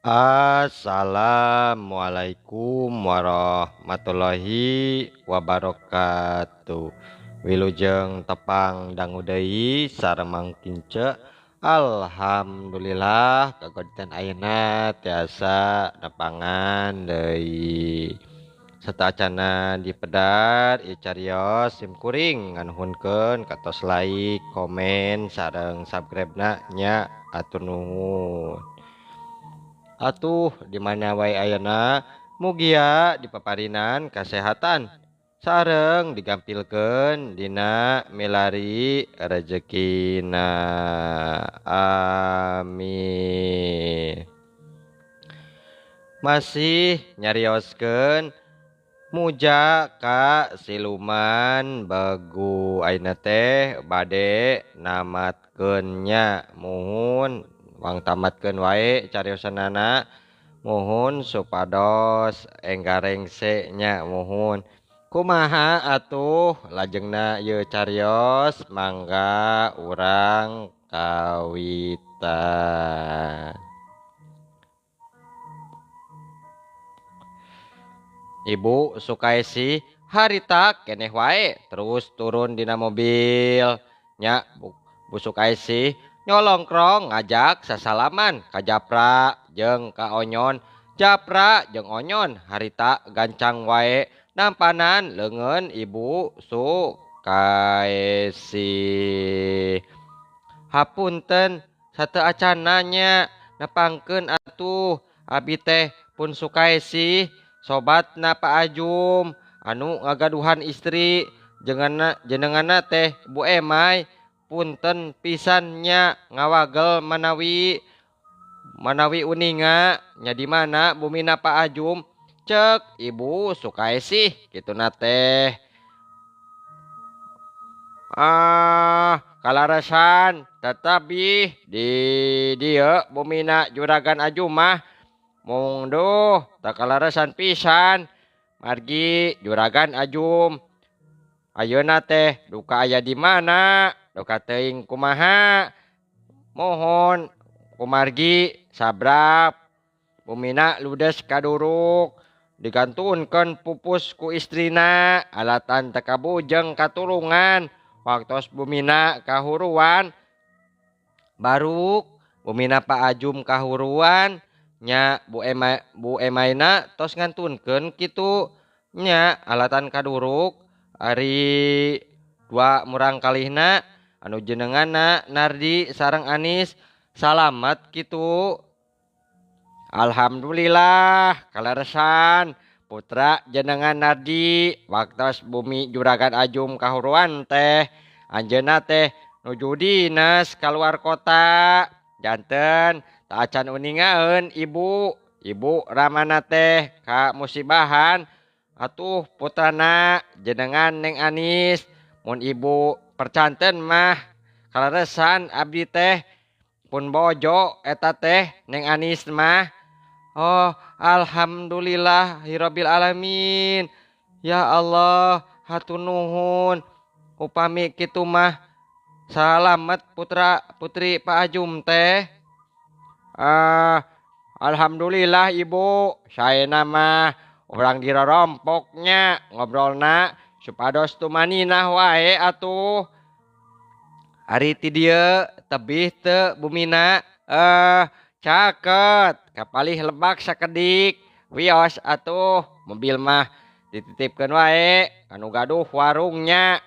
Assalamualaikum warahmatullahi wabarakatuh. Wilujeng tepang dangu deui sareng Mang Kince. Alhamdulillah kagoditen ayeuna tiasa nepangan deui. Sateuacana dipedar ieu carios sim kuring nganuhunkeun katos like, komen, sareng subscribe-na nya atur nuhun. Atuh di mana wae ayeuna mugia dipaparinan kasehatan sareng digampilkeun dina milari rejekina. Amin. Masih nyarioskeun muja ka siluman begu ayeuna teh bade namatkeun nya. Muhun wang tamatkeun wae cariosanana, muhun supados enggarengse nya. Muhun kumaha atuh lajengna ieu carios, mangga urang kawitan. Ibu Sukaesi harita keneh wae terus turun dina mobil nya. Bu Sukaesi nyolongkrong ngajak sasalaman ka Japra jeung ka Onyon. Japra jeung Onyon harita gancang wae nampanan leungeun Ibu Sukaesi. Hapunten sateuacanna nya nepangkeun atuh abi teh pun Sukaesi sobatna Pak Ajum anu ngagaduhan istri jenenganna teh Bu Emai. Punten pisan nya ngawagel manawi uninga nya di mana bumina Pak Ajum, cek Ibu Sukaesi kituna teh. Ah, kalarasan tetapi di dieu bumina juragan Ajum mah mung duh tak kalarasan pisan margi juragan Ajum ayeuna teh duka aya di mana duka teuing kumaha. Mohon kumargi sabrap bumina ludes kaduruk digantunkeun pupus ku istrina alatan teu kabujeng katulungan. Waktos bumina kahuruan baruk bumina Pak Ajum kahuruan nya. Bu Emaina tos ngantunkeun kitu nya alatan kaduruk ari dua murang kalihna anu jenenganna Nardi sareng Anis salamat kitu. Alhamdulillah kaleresan putra jenengan Nardi waktos bumi juragan Ajum kahuruan teh anjeunna teh nuju dinas kaluar kota janten teu acan uningaeun ibu. Ibu ramana teh ka musibahan atuh putrana jenengan Neng Anis. Mun ibu percanten mah kaleresan abdi teh pun bojo eta teh Neng Anis mah. Oh, alhamdulillah hirabbil alamin. Ya Allah, hatur nuhun. Upami kitu mah salamet putra putri Pak Ajum teh. Ah, alhamdulillah ibu, saena mah urang dirorompoknya ngobrolna supados tumaninah wae atuh. Ari ti dieu tebih teu bumina? Caket kapalih lebak sakedik wios atuh mobil mah dititipkeun wae anu gaduh warungnya,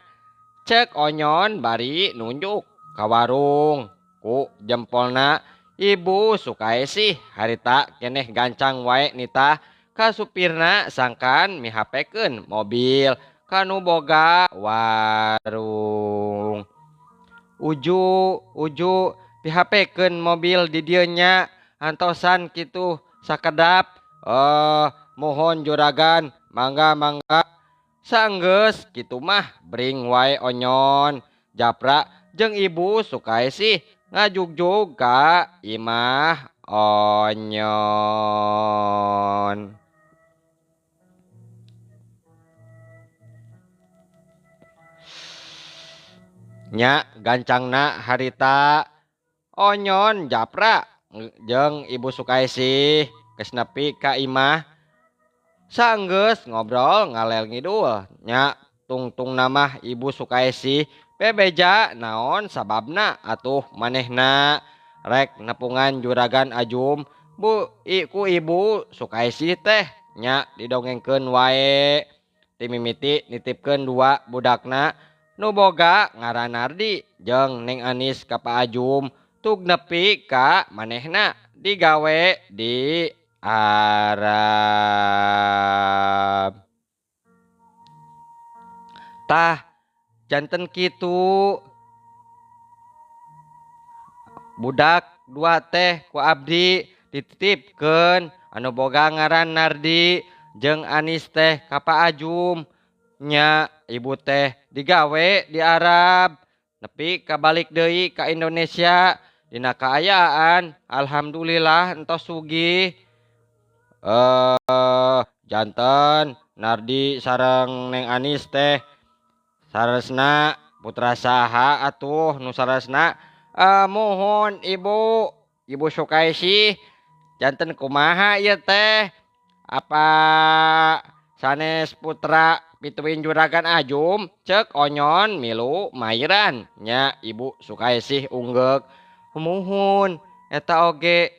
cek Onyon bari nunjuk ka warung ku jempolna. Ibu Sukaesi harita keneh gancang wae nitah ka supirna sangkan mihapekeun mobil kanu boga warung. Uju uju pihapekeun mobil di dieu nya antosan kitu sakedap. Mohon juragan mangga mangga. Sanggeus kitu mah bring wae Onyon. Japra jeung Ibu Sukaesi ngajugjug ka imah Onyon. Nya gancangna harita Onyon Japra jeung Ibu Sukaesih geus nepi ka imah. Sanggeus ngobrol ngalel ngidul nya tungtung namah Ibu Sukaesih bebeja naon sababna atuh manehna rek nepungan Juragan Ajum bu ku Ibu Sukaesih teh nya didongengkeun wae. Timimiti nitipkeun dua budakna nu boga ngaran Nardi jeung Neng Anis ka Pak Ajum tug nepi ka manehna digawe di Arab. Tah janten kitu budak dua teh ku abdi dititipkeun anu boga ngaran Nardi jeung Anis teh ka Pak Ajum nya ibu teh digawe di Arab nepi ka balik deui ka Indonesia dina kaayaan alhamdulillah entos sugih. Janten Nardi sareng Neng Anis teh saresna putra saha atuh nu saresna. Mohon Ibu Sukaesih janten kumaha ieu teh apa sanes putra pituin Juragan Ajum cek Onyon milu mairan nya Ibu Sukaesih unggeuk muhun eta oge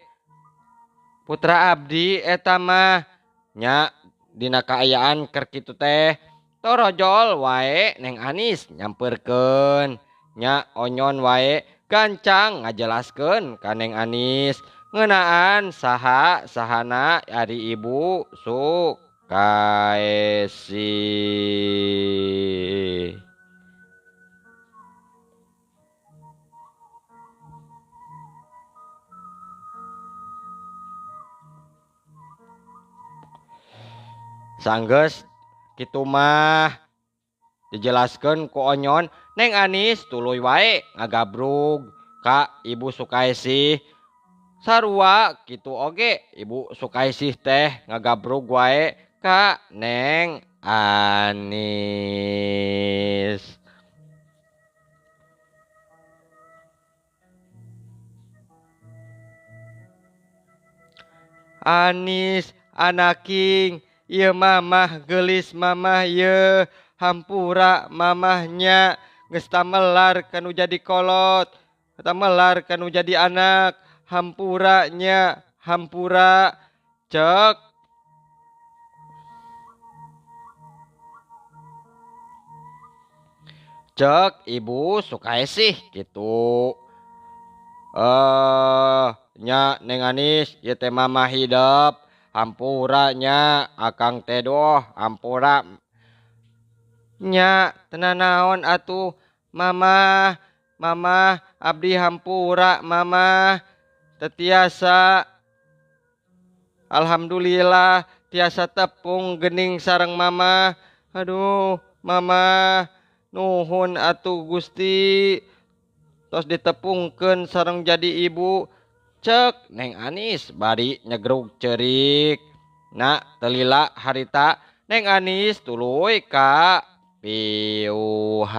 putra abdi eta mah nya dina kaayaan keur kitu teh torojol wae Neng Anis nyamperkeun nya Onyon wae gancang ngajelaskeun ka Neng Anis ngeunaan saha sahana ari Ibu Sukaesih. Sanggeus kitu mah dijelaskeun ku Onyon Neng Anis tuluy wae ngagabrug ka Ibu Sukaesih. Sarua kitu oge Ibu Sukaesih teh ngagabrug wae ka Neng Anis. Anis anaking ieu mamah geulis mamah ieu hampura mamahnya geus tamelar kanu jadi kolot tamelar kanu jadi anak hampura nya hampura cek cek Ibu Sukaesih gitu. Nya Neng Anis ieu teh mamah hidep hampura nya akang teh doh hampura nya tenanaon atuh mamah mamah abdi hampura mamah tetiasa alhamdulillah tiasa tepung gening sareng mamah aduh mamah nuhun atuh Gusti tos ditepungkeun sareng jadi ibu cek Neng Anis bari nyegrug ceurik. Na telila harita Neng Anis tuluy ka piuhan.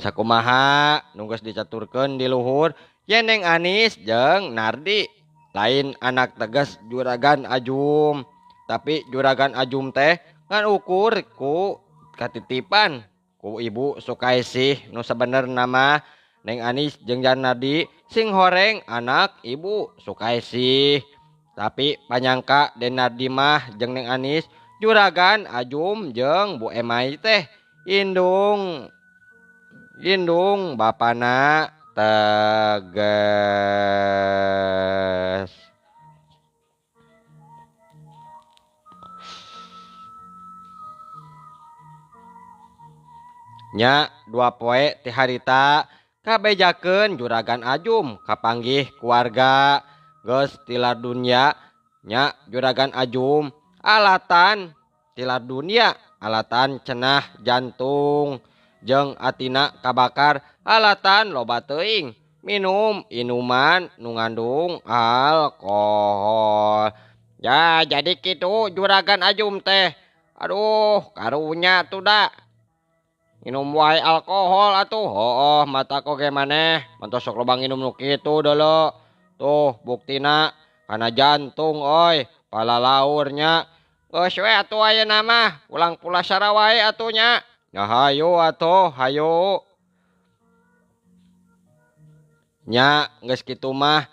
Sakumaha nu geus dicaturkeun di luhur yen Neng Anis jeung Nardi lain anak tegas Juragan Ajum tapi Juragan Ajum teh ngan ukur ku katitipan ku Ibu Sukaesih nu sabenerna mah Neng Anis jeung Nardi sing horeng anak Ibu Sukaesih tapi panyangka Den Nardi mah jeung Neng Anis Juragan Ajum jeung Bu Emai teh indung bapana teges. Nya dua poe ti harita kabejakeun Juragan Ajum kapanggih keluarga geus tilar dunya nya Juragan Ajum alatan tilar dunya alatan cenah jantung jeung atina kabakar alatan loba teuing minum inuman nu ngandung alkohol. Ya jadi kitu Juragan Ajum teh aduh karunya tuh da. Nginum wae alkohol atuh. Hooh mata oge maneh mantos sok loba nginum nu kitu deuleu. Tuh buktina kana jantung euy palalaur nya. Geus we atuh ayeuna mah ulang pulasara wae atuh nya. Nya hayu atuh hayu. Nya geus kitu mah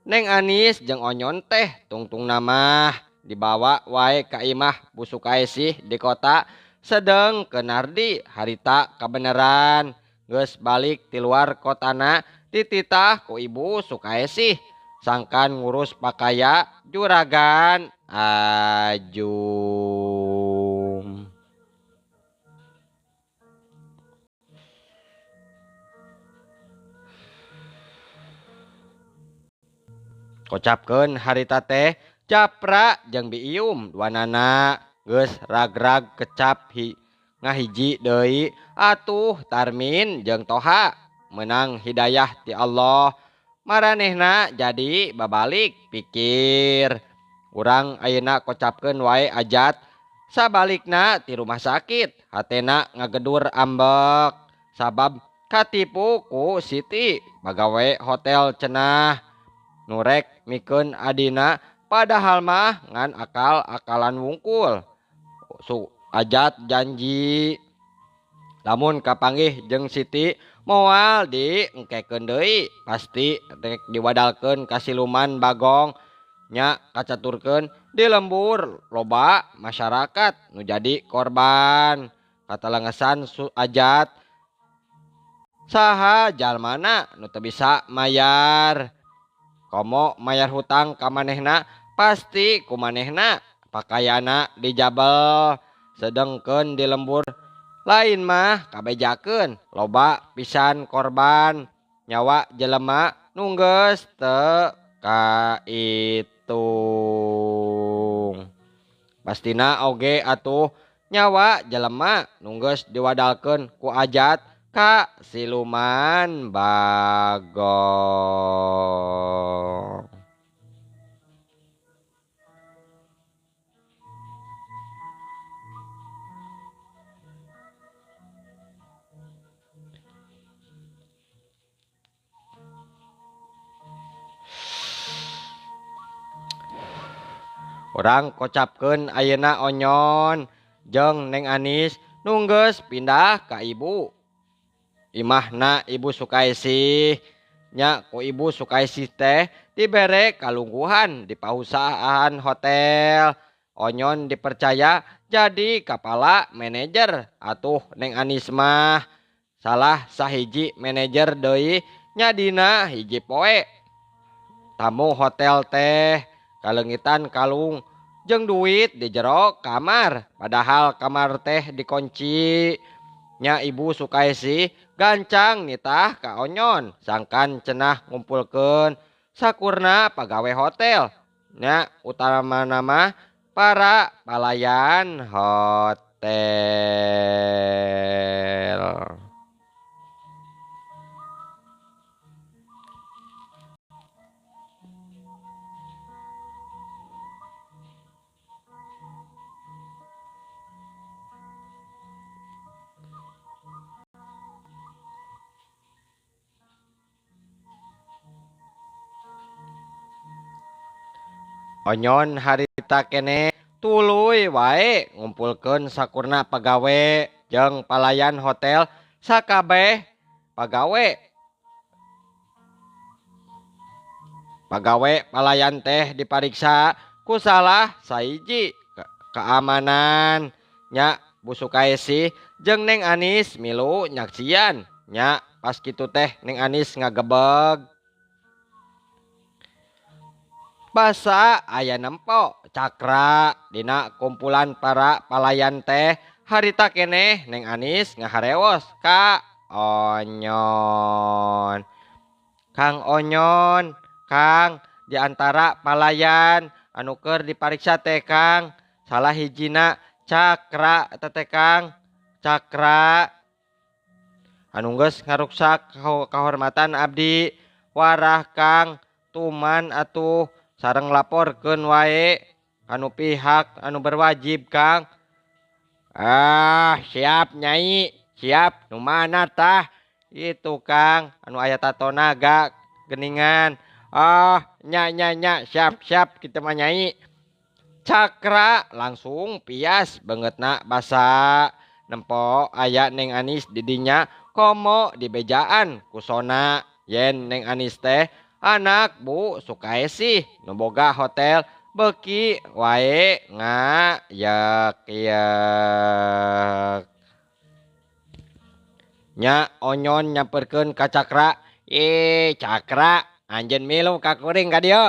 Neng Anis jeung Onyon teh tungtungna mah dibawa wae ka imah Bu Sukaesih di kota sedeng ke Nardi harita kabeneran geus balik ti luar kotana dititah ku Ibu Sukaesih sangkan ngurus pakaya juragan Ajum. Kocapkeun harita teh Japra jeung Biium duanana geus ragrag kecap ngahiji deui atuh Tarmin jeung Toha menang hidayah ti Allah maranehna jadi babalik pikir urang ayeuna kocapkeun wae ajat sabalikna ti rumah sakit hatena ngagedur ambek sabab katipu ku Siti pagawe hotel cenah nurek mikeun adina padahal mah ngan akal-akalan wungkul. Su ajat janji lamun kapanggih jeung Siti moal diengkekeun deui pasti rek diwadalkeun ka siluman bagong nya kacaturkeun di lembur loba masyarakat nu jadi korban. Katalengesan Su Ajat saha jalmana nu teu bisa mayar komo mayar hutang ka manehna pasti ku manehna pakaiana dijabel sedengkeun di lembur lain mah kabejakeun loba pisan korban nyawa jelema nu geus teu kaitung. Pastina oge atuh nyawa jelema nu geus diwadalkeun ku Ajat ka siluman bagong. Urang kocapkeun ayeuna Onyon jeung Neng Anis nu geus pindah ka ibu. Imahna Ibu Sukaesih nya ku Ibu Sukaesih teh dibere kalungguhan di pausahaan hotel. Onyon dipercaya jadi kepala manajer atuh Neng Anis mah salah sahiji manajer deui nya dina hiji poe. Tamu hotel teh kalengitan kalung jeung duit di jero kamar padahal kamar teh dikunci. Nya Ibu Sukaesih gancang nitah ka Onyon sangkan cenah ngumpulkeun sakurna pagawe hotel nya utamana mah para palayan hotel. Onyon harita kene tuluy wae ngumpulkeun sakurna pagawe jeung palayan hotel sakabeh pagawe. Pagawe palayan teh dipariksa ku salah sahiji keamanan nya Bu Sukaesih jeung Neng Anis milu nyaksian nya pas kitu teh Neng Anis ngagebeg. Basa aya nempo cakra dina kumpulan para palayan teh harita keneh Neng Anis ngaharewos ka Onyon. Kang Onyon, Kang diantara palayan anu keur dipariksa teh Kang salah hijina cakra teh Kang cakra anu geus ngaruksak kahormatan abdi warah Kang tuman atuh sareng laporkeun wae anu pihak anu berwajib Kang. Ah siap Nyai, Siap, nu mana tah? Itu Kang, anu aya tato naga geningan. Ah, nya nya nya, siap siap kitu mah Nyai. Cakra langsung pias beungeutna basa nempo aya Neng Anis di dinya komo dibejaan ku Sona yen Neng Anis teh anak Bu Sukaesih nu boga hotel beuki wae ngayek-yek. Nya Onyon nyamperkeun ka Cakra, "Ih, Cakra, anjeun milu ka kuring ka dieu.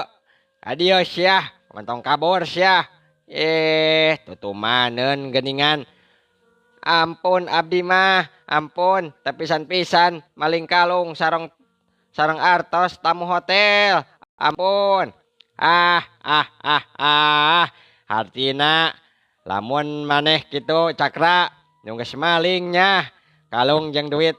Ka dieu sia, mentong kabur sia. Ih, tutumaneun geuningan. Ampun abdi mah, ampun, teu pisan-pisan maling kalung sareng sareng artos tamu hotel. Ampun." Ah ah ah ah, hartina lamun maneh kitu Cakra, nu geus maling nya kalung jeung duit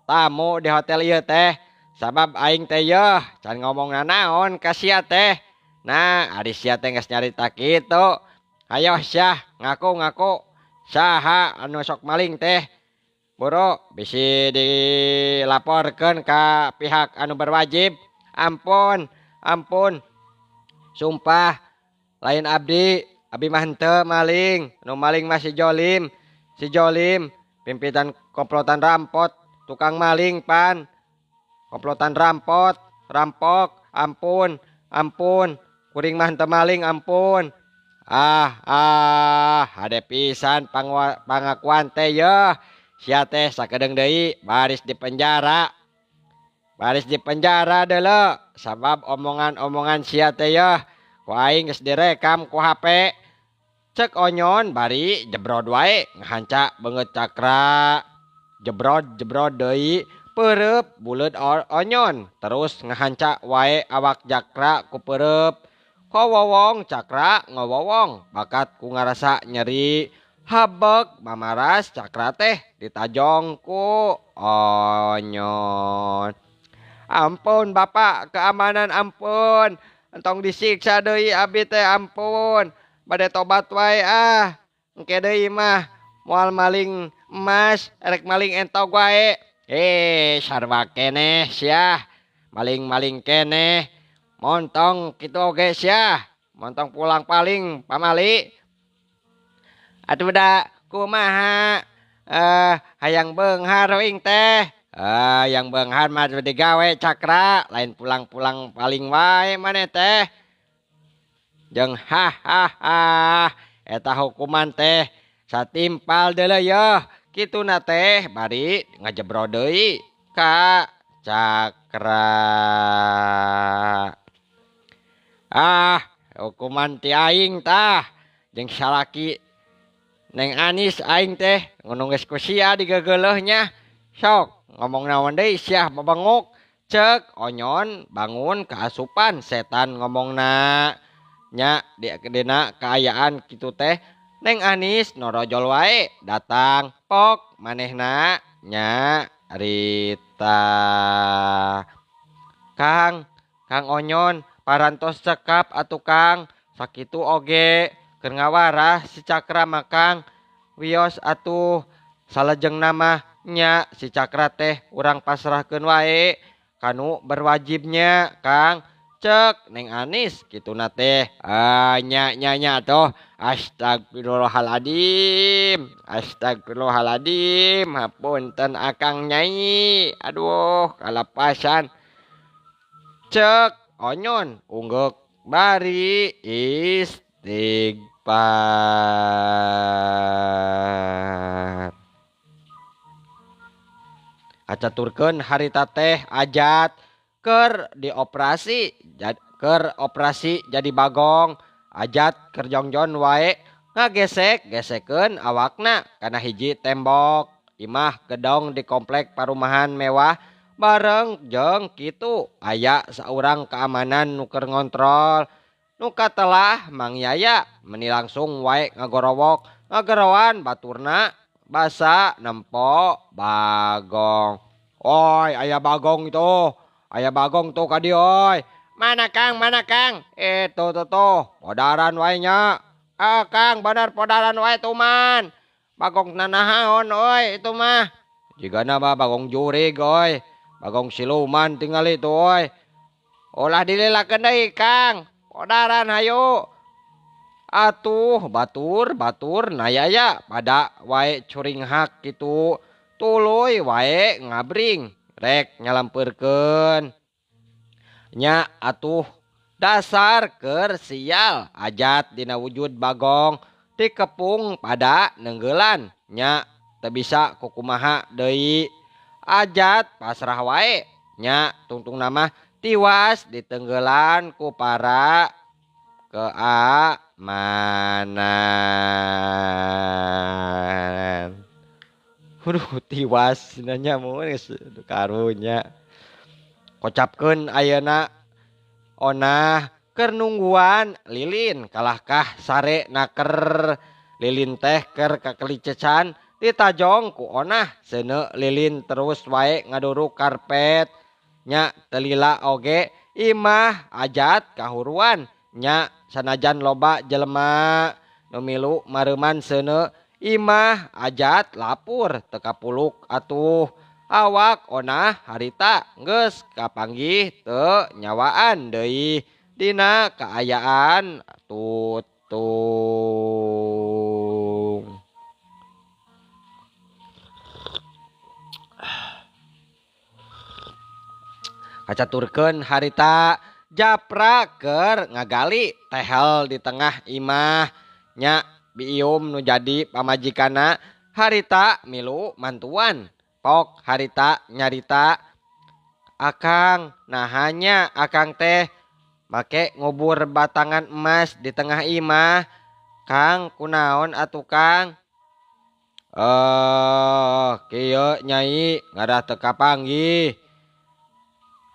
tamu di hotel ieu teh. Sabab aing teh yeuh can ngomong nanaon ka sia teh. Nah, ari sia teh geus nyarita kitu. Hayoh sia ngaku-ngaku saha anu sok maling teh. Buru bisi dilaporkeun ka pihak anu berwajib. Ampun, ampun. Sumpah lain abdi, abdi mah henteu maling. Nu maling mah si Jolim. Si Jolim pimpinan komplotan rampot, tukang maling pan. Komplotan rampot, rampok, ampun, ampun. Kuring mah henteu maling, ampun. Ah, ah, hade pisan pangakuan teh yeuh. Sia teh sakedeung deui baris di penjara. Baris di penjara deuleu sabab omongan-omongan sia teh yeuh ku aing geus direkam ku HP. Cek Onyon bari jebrod wae ngahanca beungeut Cakra. Jebrod jebrod deui peureup buleud Onyon terus ngahanca wae awak Cakra ku peureup. Kowowong Cakra ngowowong bakat ku ngarasa nyeri. Habeg mamaras Cakra teh ditajong ku Onyon. Ampun bapak keamanan ampun. Entong disiksa deui abdi teh ampun. Bade tobat wae ah. Engke deui mah moal maling emas erek maling entog wae. Sarua keneh sia. Maling-maling keneh. Montong kitu oge sia. Montong pulang paling pamali. Atuh da kumaha hayang beunghar uing teh. Yang beunghar mah digawe Cakra, lain pulang-pulang paling wae maneh teh. Jeung ha ha ha eta hukuman teh satimpal deuleu yeuh. Kituna teh bari ngajebro deui ka Cakra. Ah, hukuman ti aing tah jeung salaki Neng Anis aing teh nu geus ku sia digegeleuh nya. Sok ngomong naon deui sia babenguk. Cek Onyon bangun kaasupan setan ngomongna. Nya dina kaayaan kitu teh Neng Anis norojol wae datang pok manehna nya Rita. Kang, Kang Onyon parantos cekap atuh Kang. Sakitu oge keur ngawarah si Cakra mah Kang. Wios atuh salajengna mah nya si Cakra teh urang pasrahkeun wae kanu berwajibnya Kang. Cek Neng Anis kituna teh. Ah, nya nya nya atuh. Astagfirullahaladzim. Astagfirullahaladzim. Hapunten akang nyai. Aduh, kalapasan. Cek Onyon ungguk bari istighfar. Kacaturkeun harita teh Ajat keur dioperasi, keur operasi jadi bagong. Ajat keur jongjon wae ngagesek gesekeun awakna kana hiji tembok. Imah gedong di komplek parumahan mewah bareng jeung kitu aya saurang keamanan nu keur ngontrol. Nu katelah Mang Yaya meni langsung wae ngagorowok ngageroan baturna basa nempo Bagong. Oi, aya Bagong itu. Aya Bagong tuh ka dieu oi. Mana Kang, mana Kang? Tuh tuh tuh, podaran wae nya. Ah Kang, bener podaran wae tuh man. Bagong nanahaon oi itu mah. Jigana mah bagong jurig euy. Bagong siluman tingali tuh euy. Ulah dililakeun deui Kang. Podaran hayu. Atuh batur-batur nayaya pada wae curinghak kitu. Tuluy wae ngabring rek nyalampeurkeun. Nya atuh dasar keur sial Ajat dina wujud bagong dikepung pada nenggelan. Nya teu bisa kukumaha deui. Ajat pasrah wae. Nya tungtungna mah tiwas ditenggelan ku para keamanan. Aduh tiwas nanya mun geus karunya. Kocapkeun ayeuna Onah keur nungguan lilin kalahkah sare naker. Lilin teh keur kakelicecan ditajong ku Onah seuneu lilin terus wae ngaduruk karpet. Nya teu lila oge imah Ajat kahuruan. Nya sanajan loba jelema nu milu mareuman seuneu imah Ajat lapur teu kapuluk atuh. Awak Onah harita geus kapanggih teu nyawaan deui dina kaayaan tutung. Kacaturkeun harita Japra keur ngagali tehel di tengah imah. Nya Bium nu jadi pamajikanna harita milu mantuan. Pok harita nyarita, Akang nahanya akang teh make ngubur batangan emas di tengah imah. Kang kunaon atuh Kang? Kieu nyai ngadah teu kapanggih.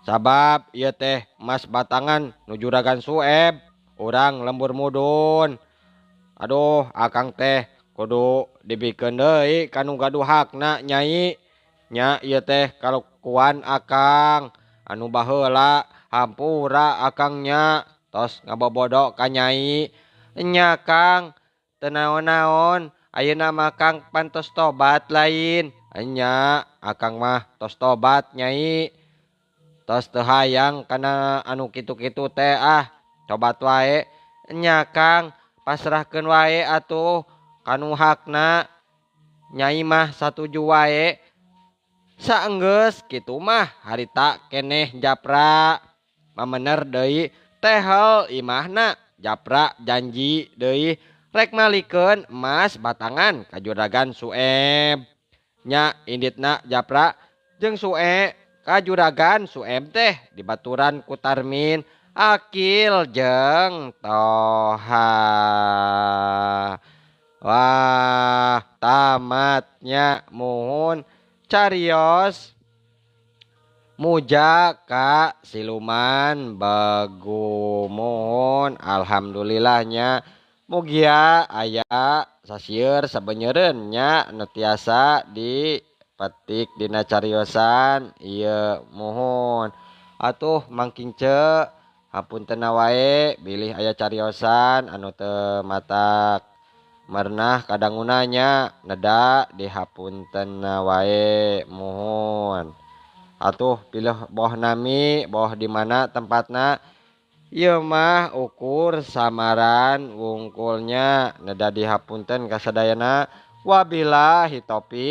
Sabab ieu teh emas batangan nu juragan Sueb, urang lembur mudun. Aduh akang teh kudu dibikeun deui ka nu gaduh hakna nyai. Nya ieu teh kalakuan akang anu baheula hampura akangnya tos ngabobodo ka nyai. Nya Kang teu naon-naon ayeuna mah Kang pantos tobat lain. Nya akang mah tos tobat nyai. Tos teu hayang kana anu kitu-kitu teh ah tobat wae. Nya Kang pasrahkeun wae atuh kanu hakna. Nyai mah satuju wae. Saenggeus kitu mah harita keneh Japra mamener deui tehel imahna. Japra janji deui rek malikeun emas batangan ka juragan Sueb. Nya inditna Japra jeung Sueb ka juragan Sueb teh dibaturan ku Tarmin, Akil jeung Toha. Wah tamatnya muhun carios muja ka siluman begu muhun. Alhamdulillahnya mugia aya sasieur sabenyeureun nya nu tiasa dipetik dina cariosan ieu muhun. Atuh mangking ce hapunten wae bilih aya cariosan anu teu matak merenah kadangunanya neda dihapunten wae muhun. Atuh pilih boh nami boh di mana tempatna ieu mah ukur samaran wungkulnya neda dihapunten kasadayana. Wabillahi taufik.